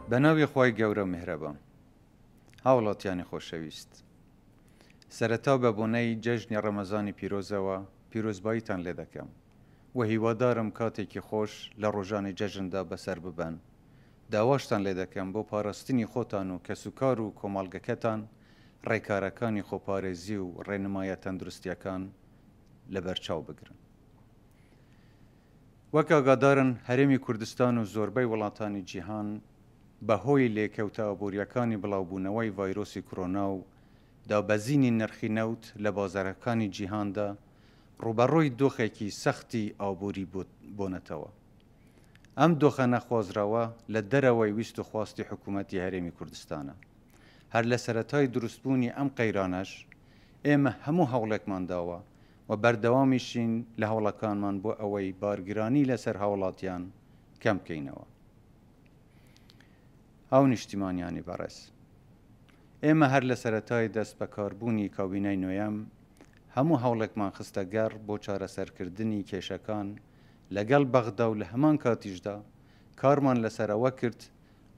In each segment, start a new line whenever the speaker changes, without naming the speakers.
بەناوی خوای گەورە و میهرەبان. هاوڵاتیانی خۆشەویست سەرەتا بە بۆنەی جەژنی ڕەمەزانی پیرۆزەوە پیرۆزباییتان لێ دەکەم و هیوادارم کاتێکی خۆش لە ڕۆژانی جەژندا بەسەر ببەن داواشتان لێ دەکەم بۆ پاراستنی خۆتان و کەسوکار و کۆمەڵگەکەتان ڕێکارەکانی خۆپارێزی و ڕێنمایە تەندروستیەکان لەبەرچاو بگرن. وەک ئاگادارن هەرێمی کوردستان و زۆربەی وڵاتانی جیهان بەهۆی لێکەوتە ئابوورییەکانی بڵاوبوونەوەی ڤایرۆسی کرۆنا و دابەزینی نرخی نەوت لە بازارەکانی جیهاندا ڕووبەڕووی دۆخێکی سەختی ئابووری بۆنەتەوە. ئەم دۆخە نەخوازراوە لە دەرەوەی ویست و خواستی حکوومەتی هەرێمی کوردستانە. هەر لە سەرەتای دروستبوونی ئەم قەیرانەش ئێمە هەموو هەوڵێکمان داوە و بەردەوامیشین لە هەوڵەکانمان بۆ ئەوەی بارگرانی لەسەر هاوڵاتیان کەم بکەینەوە. هاونیشتیمانیانی بەڕێز، ئێمە هەر لە سەرەتای دەست بەکاربوونی کابینەی نۆیەم هەموو هەوڵێکمان خستە گەڕ بۆ چارەسەرکردنی کێشەکان لەگەڵ بەغدا و لە هەمان کاتیشدا کارمان لەسەر ئەوە کرد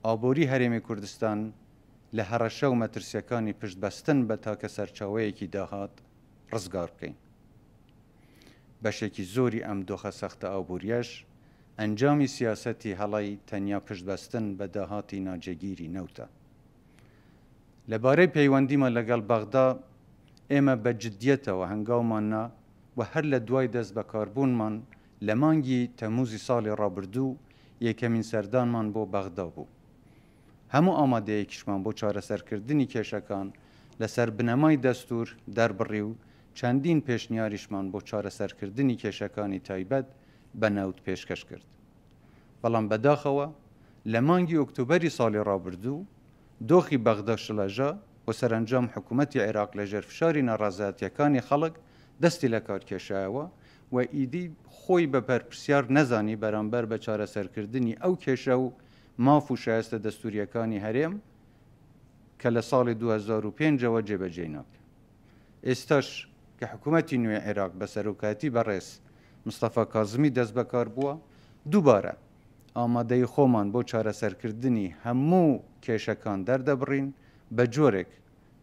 ئابووری هەرێمی کوردستان لە هەڕەشە و مەترسیەکانی پشتبەستن بە تاکە سەرچاوەیەکی داهات ڕزگار بکەین. بەشێکی زۆری ئەم دۆخە سەختە ئابووریەش ئەنجامی سیاسەتی هەڵەی تەنیا پشتبەستن بە داهاتی ناجێگیری نەوتە. لە بارەی پەیوەندیمان لەگەڵ بەغدا، ئێمە بە جدیەتەوە هەنگاومان نا و هەر لە دوای دەست بەکاربوونمان لە مانگی تەمووزی ساڵی ڕابردوو یەکەمین سەردانمان بۆ بەغدا بوو. هەموو ئامادەیەکیشمان بۆ چارەسەرکردنی کێشەکان لەسەر بنەمای دەستوور دەربڕی و چەندین پێشنیاریشمان بۆ چارەسەرکردنی کێشەکانی تایبەت بە نەوت پێشکەش کرد. بەڵام بەداخەوە لە مانگی ئۆکتۆبەری ساڵی ڕابردوو دۆخی بەغدا شڵەژا و سەرەنجام حکوومەتی عێراق لەژێر فشاری ناڕەزایەتییەکانی خەڵک دەستی لەکار کێشایەوە و ئیدی خۆی بە بەرپرسیار نەزانی بەرامبەر بە چارەسەرکردنی ئەو کێشە و ماف و شایستە دەستوورییەکانی هەرێم کە لە ساڵی 2005 ەوە جێبەجێی ناکەن. ئێستاش کە حکوومەتی نوێی عێراق بە سەرۆکایەتی بەڕێز مستەفا کازمی دەستبەکار بووە، دووبارە ئامادەیی خۆمان بۆ چارەسەرکردنی هەموو کێشەکان دەردەبڕین بە جۆرێک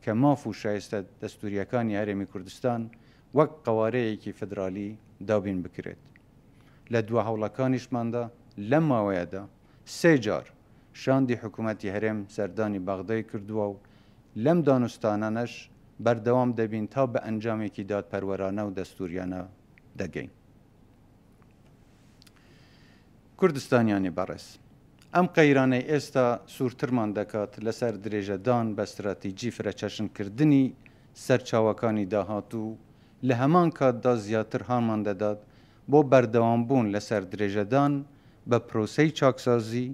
کە ماف و شایستە دەستوورییەکانی هەرێمی کوردستان وەک قەوارەیەکی فیدرالی دابین بکرێت. لە دوا هەوڵەکانیشماندا لەم ماوەیەدا سێ جار شاندی حکوومەتی هەرێم سەردانی بەغدای کردووە و لەم دانوستانانەش بەردەوام دەبین تا بە ئەنجامێکی دادپەروەرانە و دەستووریانە دەگەین. کوردستانیانی بەڕێز، ئەم قەیرانەی ئێستا سوورترمان دەکات لەسەر درێژەدان بە ستراتیجی فرەچەشنکردنی سەرچاوەکانی داهات و لە هەمان کاتدا زیاتر هانمان دەدات بۆ بەردەوامبوون لەسەر درێژەدان بە پرۆسەی چاکسازی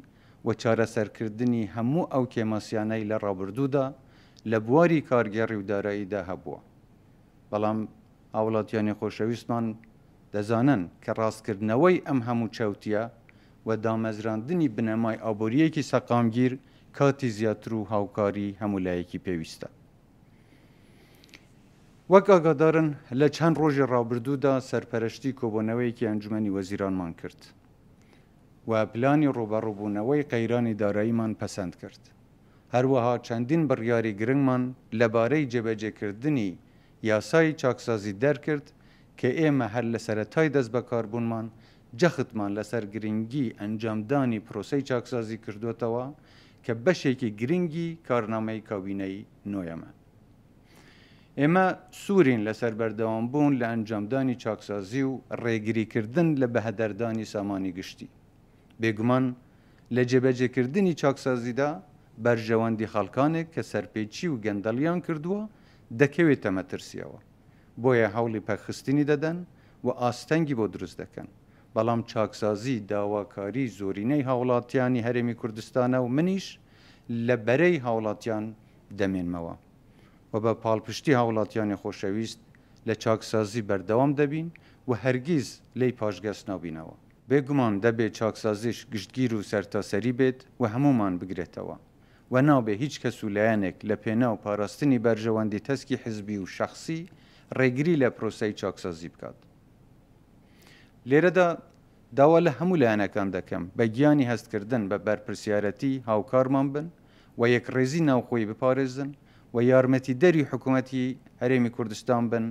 و چارەسەرکردنی هەموو ئەو کێماسیانەی لە ڕابردوودا لە بواری کارگێڕی و داراییدا هەبووە. بەڵام هاوڵاتیانی خۆشەویستمان دەزانن کە ڕاستکردنەوەی ئەم هەموو چەوتییە و دامەزراندنی بنەمای ئابوورییەکی سەقامگیر کاتی زیاتر و هاوکاری هەموو لایەکی پێویستە. وەک ئاگادارن لە چەند ڕۆژی ڕابردوودا سەرپەرشتی کۆبۆنەوەیەکی ئەنجومەنی وەزیرانمان کرد و پلانی ڕووبەڕووبوونەوەی قەیرانی داراییمان پەسەند کرد. هەروەها چەندین بڕیاری گرنگمان لەبارەی جێبەجێکردنی یاسای چاکسازی دەرکرد کە ئێمە هەر لە سەرەتای دەستبەکاربوونمان جەختمان لەسەر گرنگی ئەنجامدانی پرۆسەی چاکسازی کردووەتەوە کە بەشێکی گرنگی کارنامەی کابینەی نۆیەمە. ئێمە سوورین لەسەر بەردەوامبوون لە ئەنجامدانی چاکسازی و ڕێگریکردن لە بەهەدەردانی سامانی گشتی. بێگومان لە جێبەجێکردنی چاکسازیدا بەرژەوەندی خەڵکانێک کە سەرپێچی و گەندەڵیان کردووە دەکەوێتە مەترسییەوە، بۆیە هەوڵی پەکخستنی دەدەن و ئاستەنگی بۆ دروست دەکەن، بەڵام چاکسازی داواکاری زۆرینەی هاوڵاتیانی هەرێمی کوردستانە و منیش لە بەرەی هاوڵاتیان دەمێنمەوە و بە پاڵپشتی هاوڵاتیانی خۆشەویست لە چاکسازی بەردەوام دەبین و هەرگیز لێی پاشگەز نابینەوە. بێگومان دەبێ چاکسازیش گشتگیر و سەرتاسەری بێت و هەموومان بگرێتەوە و نابێ هیچ کەس و لایەنێک لە پێناو پاراستنی بەرژەوەندی تەسکی حزبی و شەخسی ڕێگری لە پرۆسەی چاکسازی بکات. لێرەدا داوا لە هەموو لایەنەکان دەکەم بە گیانی هەستکردن بە بەرپرسیارەتی هاوکارمان بن و یەکڕیزی ناوخۆیی بپارێزن و یارمەتیدەری حکومەتی هەرێمی کوردستان بن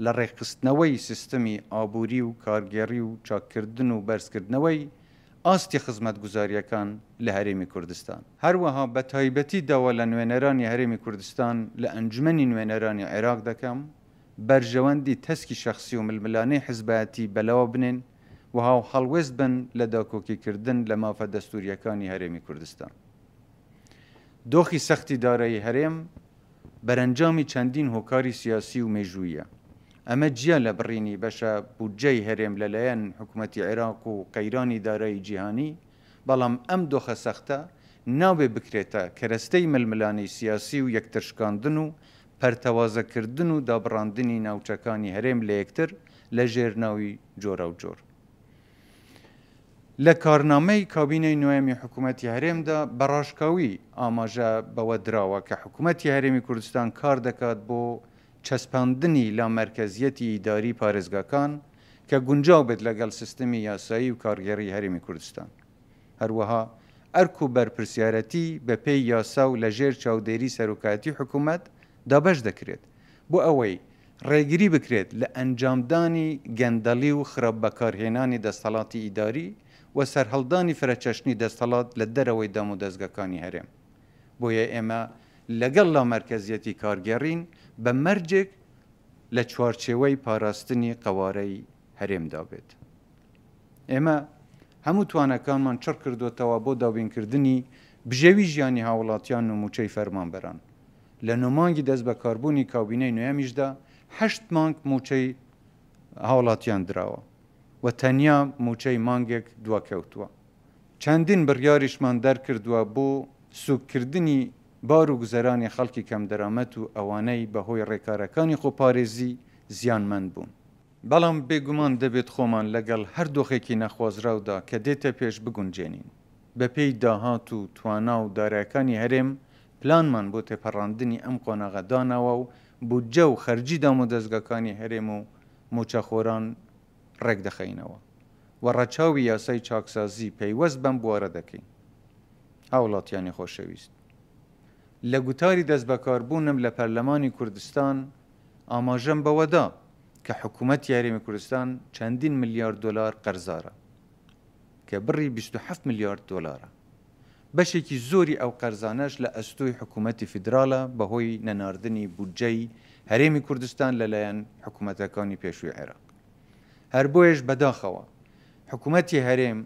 لە ڕێکخستنەوەی سیستمی ئابووری و کارگێڕی و چاککردن و بەرزکردنەوەی ئاستی خزمەتگوزارییەکان لە هەرێمی کوردستان. هەروەها بە تایبەتی داوا لە نوێنەرانی هەرێمی کوردستان لە ئەنجومەنی نوێنەرانی عێراق دەکەم بەرژەوەندی تەسکی شەخسی و ململانێی حزبایەتی بەلاوە بنێن و هاوهەڵوێست بن لە داکۆکیکردن لە مافە دەستوورییەکانی هەرێمی کوردستان. دۆخی سەختی دارایی هەرێم بەرەنجامی چەندین هۆکاری سیاسی و مێژوویە. ئەمە جیا لە بڕینی بەشە بودجەی هەرێم لەلایەن حکومەتی عێراق و قەیرانی دارایی جیهانی، بەڵام ئەم دۆخە سەختە نابێ بکرێتە کەرەستەی ململانێی سیاسی و یەکترشکاندن و پەرتەوازەکردن و دابڕاندنی ناوچەکانی هەرێم لەیەکتر لەژێر ناوی جۆراوجۆر. لە کارنامەی کابینەی نۆیەمی حکوومەتی هەرێمدا بە ڕاشکاوی ئاماژە بەوە دراوە کە حکوومەتی هەرێمی کوردستان کار دەکات بۆ چەسپاندنی لامەرکەزیەتی ئیداری پارێزگاکان کە گونجاو بێت لەگەڵ سیستمی یاسایی و کارگێڕی هەرێمی کوردستان. هەروەها ئەرک و بەرپرسیارەتی بەپێی یاسا و لەژێر چاودێری سەرۆکایەتی حکوومەت دابەش دەکرێت بۆ ئەوەی ڕێگری بکرێت لە ئەنجامدانی گەندەڵی و خراپ بەکارهێنانی دەستەڵاتی ئیداری و سەرهەڵدانی فرەچەشنی دەستەڵات لە دەرەوەی دامودەزگاکانی هەرێم. بۆیە ئێمە لەگەڵ لامەرکەزیەتی کارگێڕین بە مەرجێک لە چوارچێوەی پاراستنی قەوارەی هەرێمدا بێت. ئێمە هەموو توانەکانمان چڕ کردۆتەوە بۆ دابینکردنی بژێوی ژیانی هاوڵاتیان و مووچەی فەرمانبەران. لە نۆ مانگی دەستبەکاربوونی کابینەی نۆیەمیشدا هەشت مانگ مووچەی هاوڵاتیان دراوە و تەنیا مووچەی مانگێک دواکەوتووە. چەندین بڕیاریشمان دەرکردووە بۆ سووککردنی بار و گوزەرانی خەڵکی کەمدەرامەت و ئەوانەی بەهۆی ڕێکارەکانی خۆپارێزی زیانمەند بوون. بەڵام بێگومان دەبێت خۆمان لەگەڵ هەر دۆخێکی نەخوازراودا کە دێتە پێش بگونجێنین. بەپێی داهات و توانا و دارایەکانی هەرێم پلانمان بۆ تێپەڕاندنی ئەم قۆناغە داناوە و بودجە و خەرجی دامودەزگاکانی هەرێم و مووچەخۆران ڕێکدەخەینەوە و ڕەچاوی یاسای چاکسازی پەیوەست بەم بوارە دەکەین. هاوڵاتیانی خۆشەویست، لە گوتاری دەستبەکاربوونم لە پەرلەمانی کوردستان ئاماژەم بەوەدا کە حکوومەتی هەرێمی کوردستان چەندین ملیار دۆلار قەرزارە کە بڕی 27 ملیارد دۆلارە. بەشێکی زۆری ئەو قەرزانەش لە ئەستۆی حکوومەتی فیدرالە بەهۆی نەناردنی بودجەی هەرێمی کوردستان لەلایەن حکوومەتەکانی پێشووی عێراق. هەر بۆیەش بەداخەوە حکوومەتی هەرێم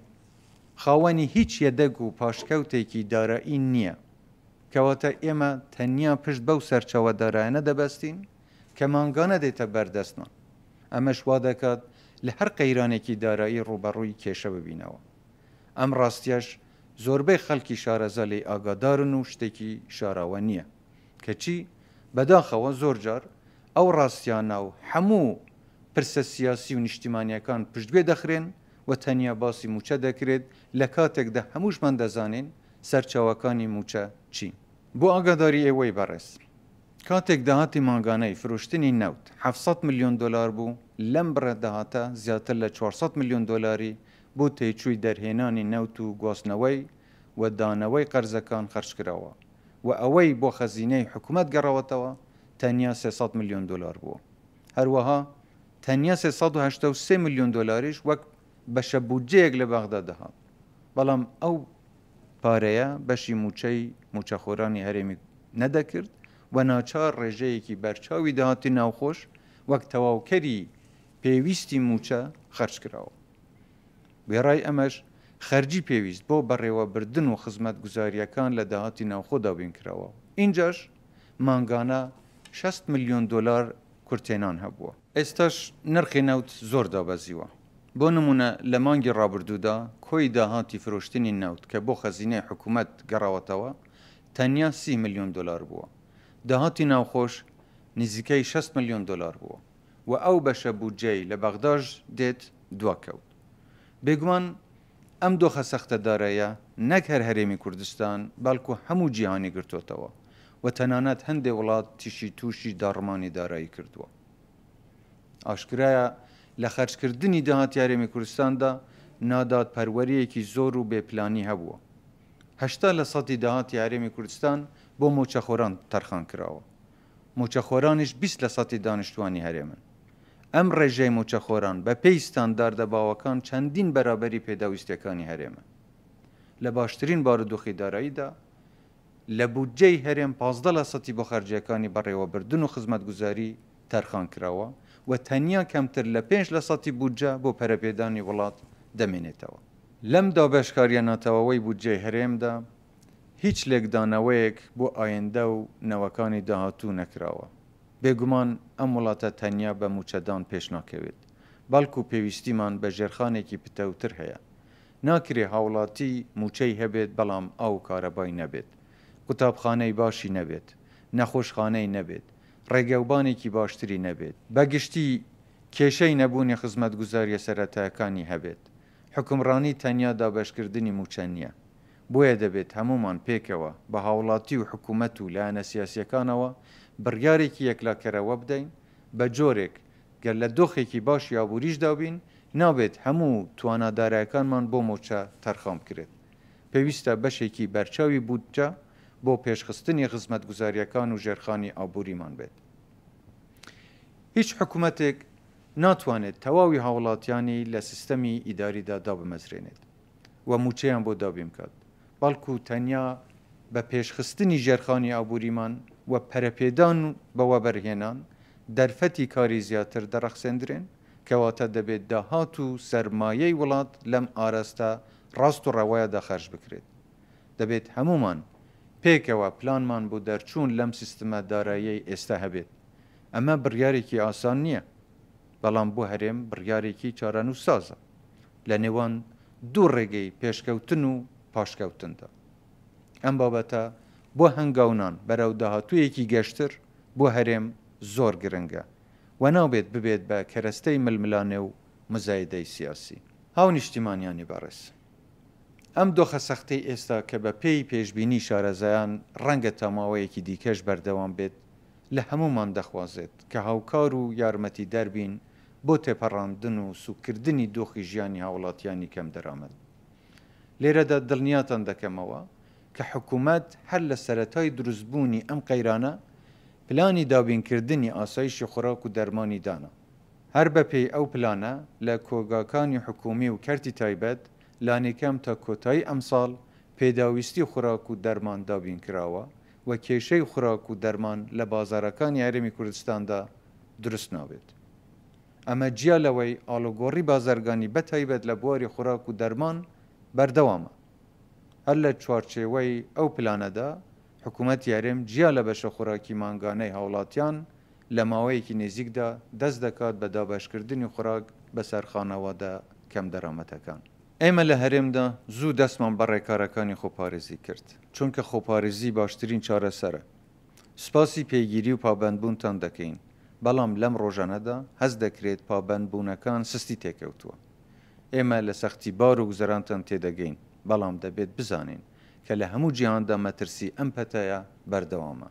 خاوەنی هیچ یەدەگ و پاشکەوتێکی دارایی نییە. کەواتە ئێمە تەنیا پشت بەو سەرچاوە دارایانە دەبەستین کە مانگانە دێتە بەردەستمان. ئەمەش وا دەکات لە هەر قەیرانێکی دارایی ڕووبەڕووی کێشە ببینەوە. ئەم ڕاستیەش زۆربەی خەڵکی شارەزا لێی ئاگادارن و شتێکی شاراوە نییە. کەچی بەداخەوە زۆرجار ئەو ڕاستیانە و هەموو پرسە سیاسی و نیشتیمانییەکان پشتگوێ دەخرێن و تەنیا باسی مووچە دەکرێت لە کاتێکدا هەمووشمان دەزانین سەرچاوەکانی مووچە چین. بۆ ئاگاداری ئێوەی بەڕێز، کاتێک داهاتی مانگانەی فرۆشتنی نەوت 700 ملیۆن دۆلار بوو، لەم بڕە داهاتە زیاتر لە 400 ملیۆن دۆلاری بۆ تێچووی دەرهێنانی نەوت و گواستنەوەی و دانەوەی قەرزەکان خەرجکراوە و ئەوەی بۆ خەزینەی حکومەت گەڕاوەتەوە تەنیا 300 ملیۆن دۆلار بووە. هەروەها تەنیا 383 ملیۆن دۆلاریش وەک بەشە بودجەیەک لە بەغدا دەهات، بەڵام ئەو پارەیە بەشی مووچەی مووچەخۆرانی هەرێمی نەدەکرد و ناچار ڕێژەیەکی بەرچاوی داهاتی ناوخۆش وەک تەواوکەری پێویستی مووچە خەرجکراوە. وێڕای ئەمەش خەرجی پێویست بۆ بەڕێوەبردن و خزمەتگوزارییەکان لە داهاتی ناوخۆ دابینکراوە و ئینجاش مانگانە 60 ملیۆن دۆلار کورتهێنان هەبووە. ئێستاش نرخی نەوت زۆر دابەزیوە. بۆ نموونە لە مانگی ڕابردوودا کۆی داهاتی فرۆشتنی نەوت کە بۆ خەزینەی حکوومەت گەڕاوەتەوە تەنیا 30 ملیۆن دۆلار بووە. داهاتی ناوخۆش نزیکەی 60 ملیۆن دۆلار بووە و ئەو بەشە بودجەی لە بەغداش دێت دواکەوت. بێگومان ئەم دۆخە سەختە دارایە نەک هەر هەرێمی کوردستان بەڵکو هەموو جیهانی گرتۆتەوە و تەنانەت هەندێ وڵاتیشی تووشی داڕمانی دارایی کردووە. ئاشکرایە لە خەرجکردنی داهاتی هەرێمی کوردستاندا نادادپەروەرییەکی زۆر و بێ پلانی هەبووە. 80 لە سەدی داهاتی هەرێمی کوردستان بۆ مووچەخۆران تەرخان کراوە. مووچەخۆرانیش 20 لە سەدی دانیشتووانی هەرێمن. ئەم ڕێژەی مووچەخۆران بە پێی ستانداردە باوەکان چەندین بەرابەری پێداویستییەکانی هەرێمە. لە باشترین بارودۆخی داراییدا لە بودجەی هەرێم 15 لە سەدی بۆ خەرجییەکانی بەڕێوەبردن و خزمەتگوزاری تەرخان کراوە و تەنیا کەمتر لە پێنج لە سەدی بودجە بۆ پەرەپێدانی وڵات دەمێنێتەوە. لەم دابەشکارییە ناتەواوەی بودجەی هەرێمدا هیچ لێکدانەوەیەک بۆ ئایندە و نەوەکانی داهاتوو نەکراوە. بێگومان ئەم وڵاتە تەنیا بە مووچەدان پێش ناکەوێت، بەڵکو پێویستیمان بە ژێرخانێکی پتەوتر هەیە. ناکرێ هاوڵاتی مووچەی هەبێت بەڵام ئاو و کارەبای نەبێت، قوتابخانەی باشی نەبێت، نەخۆشخانەی نەبێت، ڕێگەوبانێکی باشتری نەبێت، بە گشتی کێشەی نەبوونی خزمەتگوزارییە سەرەتایەکانی هەبێت. حوکمڕانی تەنیا دابەشکردنی مووچە نییە. بۆیە دەبێت هەموومان پێکەوە بە هاوڵاتی و حکومەت و لایەنە سیاسییەکانەوە بڕیارێکی یەکلاکەرەوە بدەین بە جۆرێک گەر لە دۆخێکی باشی ئابووریشدا بین نابێت هەموو توانا دارایەکانمان بۆ مووچە تەرخان بکرێت. پێویستە بەشێکی بەرچاوی بودجە بۆ پێشخستنی خزمەتگوزارییەکان و ژێرخانی ئابووریمان بێت. هیچ حکومەتێک ناتوانێت تەواوی هاوڵاتیانی لە سیستەمی ئیداریدا دابمەزرێنێت و مووچەیان بۆ دابین بکات، بەڵکو تەنیا بە پێشخستنی ژێرخانی ئابووریمان و پەرەپێدان بە وەبەرهێنان، دەرفەتی کاری زیاتر دەڕەخسێندرێن، کەواتە دەبێت داهات و سەرمایەی وڵات لەم ئاراستە ڕاست و ڕەوایەدا خەرج بکرێت. دەبێت هەموومان پێکەوە پلانمان بۆ دەرچوون لەم سیستمە داراییەی ئێستا هەبێت. ئەمە بڕیارێکی ئاسان نییە، بەڵام بۆ هەرێم بڕیارێکی چارەنووسسازە لە نێوان دوو ڕێگەی پێشکەوتن و پاشکەوتندا. ئەم بابەتە بۆ هەنگاونان بەرەو داهاتوویەکی گەشتر بۆ هەرێم زۆر گرنگە و نابێت ببێت بە کەرەستەی ململانێ و مزایدەی سیاسی. هاونیشتیمانیانی بەڕێز، ئەم دۆخە سەختەی ئێستا کە بە پێی پێشبینی شارەزایان ڕەنگە تا ماوەیەکی دیکەش بەردەوام بێت، لە هەموومان دەخوازێت کە هاوکار و یارمەتیدەر بین بۆ تێپەڕاندن و سووککردنی دۆخی ژیانی هاوڵاتیانی کەمدەرامەت. لێرەدا دڵنیاتان دەکەمەوە کە حکومەت هەر لە سەرەتای دروستبوونی ئەم قەیرانە پلانی دابینکردنی ئاسایشی خۆراک و دەرمانی دانا. هەر بەپێی ئەو پلانە لە کۆگاکانی حکومی و کەرتی تایبەت لانیکەم تا کۆتایی ئەمساڵ پێداویستی خۆراک و دەرمان دابینکراوە و کێشەی خۆراک و دەرمان لە بازاڕەکانی هەرێمی کوردستاندا دروست نابێت. ئەمە جیا لەوەی ئاڵوگۆڕی بازرگانی بەتایبەت لە بواری خۆراک و دەرمان بەردەوامە. هەر لە چوارچێوەی ئەو پلانەدا حکومەتی هەرێم جیا لە بەشە خۆراکی مانگانەی هاوڵاتیان لە ماوەیەکی نزیکدا دەست دەکات بە دابەشکردنی خۆراک بەسەر خانەوادە کەمدەرامەتەکان. ئێمە لە هەرێمدا زوو دەستمان بە ڕێکارەکانی خۆپارێزی کرد، چونکە خۆپارێزی باشترین چارەسەرە. سوپاسی پێگیری و پابەندبوونتان دەکەین، بەڵام لەم ڕۆژانەدا هەست دەکرێت پابەندبوونەکان سستی تێکەوتووە. ئێمە لە سەختی بار و گوزەرانتان تێدەگەین، بەڵام دەبێت بزانین کە لە هەموو جیهاندا مەترسی ئەم پەتایە بەردەوامە.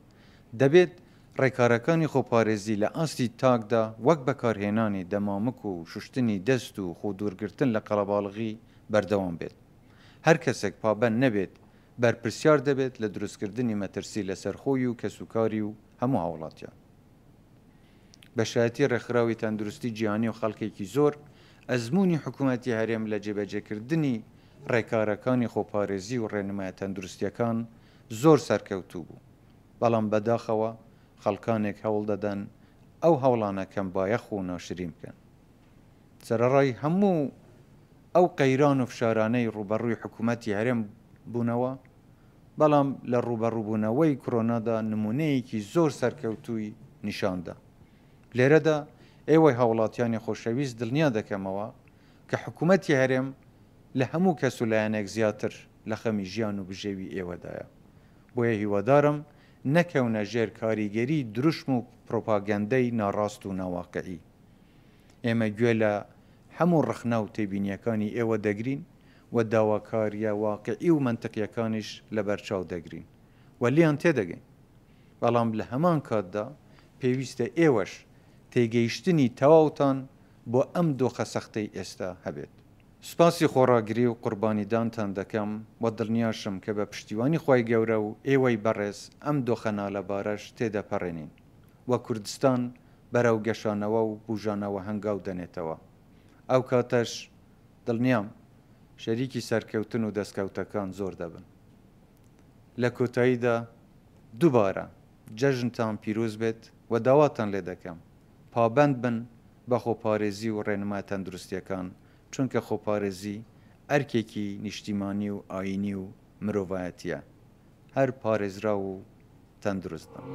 دەبێت ڕێکارەکانی خۆپارێزی لە ئاستی تاکدا وەک بەکارهێنانی دەمامک و شوشتنی دەست و خۆدوورگرتن لە قەڵەباڵغی بەردەوام بێت. هەر کەسێک پابەند نەبێت بەرپرسیار دەبێت لە دروستکردنی مەترسی لەسەر خۆی و کەسوکاری و هەموو هاوڵاتیان. بە شایەتی ڕێکخراوی تەندروستی جیهانی و خەڵکێکی زۆر، ئەزموونی حکومەتی هەرێم لە جێبەجێکردنی ڕێکارەکانی خۆپارێزی و ڕێنمایە تەندروستییەکان زۆر سەرکەوتوو بوو، بەڵام بەداخەوە خەڵکانێک هەوڵدەدەن ئەو هەوڵانە کەم بایەخ و ناشرین بکەن. سەرەڕای هەموو ئەو قەیران و فشارانەی ڕووبەڕووی حکوومەتی هەرێم بوونەوە، بەڵام لە ڕووبەڕووبوونەوەی کرۆنادا نموونەیەکی زۆر سەرکەوتووی نیشان دا. لێرەدا ئێوەی هاوڵاتیانی خۆشەویست دڵنیا دەکەمەوە کە حکوومەتی هەرێم لە هەموو کەس و لایەنێک زیاتر لە خەمی ژیان و بژێوی ئێوەدایە. بۆیە هیوادارم نەکەونە ژێر کاریگەری دروشم و پرۆپاگەندەی ناڕاست و ناواقعی. ئێمە گوێ لە هەموو ڕەخنە و تێبینییەکانی ئێوە دەگرین و داواکارییە واقعی و مەنتقییەکانیش لەبەرچاو دەگرین و لێیان تێدەگەین. بەڵام لە هەمان کاتدا پێویستە ئێوەش تێگەیشتنی تەواوتان بۆ ئەم دۆخە سەختەی ئێستا هەبێت. سوپاسی خۆڕاگری و قوربانیدانتان دەکەم و دڵنیاشم کە بە پشتیوانی خوای گەورە و ئێوەی بەڕێز ئەم دۆخە نالەبارەش تێدەپەڕێنین و کوردستان بەرەو گەشانەوە و بوژانەوە هەنگاو دەنێتەوە. ئەوکاتەش دڵنیام شەریکی سەرکەوتن و دەستکەوتەکان زۆر دەبن. لە کۆتاییدا دووبارە جەژنتان پیرۆز بێت و داواتان لێ دەکەم پابەند بن بە خۆپارێزی و ڕێنمایە تەندروستییەکان، چونکە خۆپارێزی ئەرکێکی نیشتیمانی و ئایینی و مرۆڤایەتییە. هەر پارێزراو و تەندروست بن.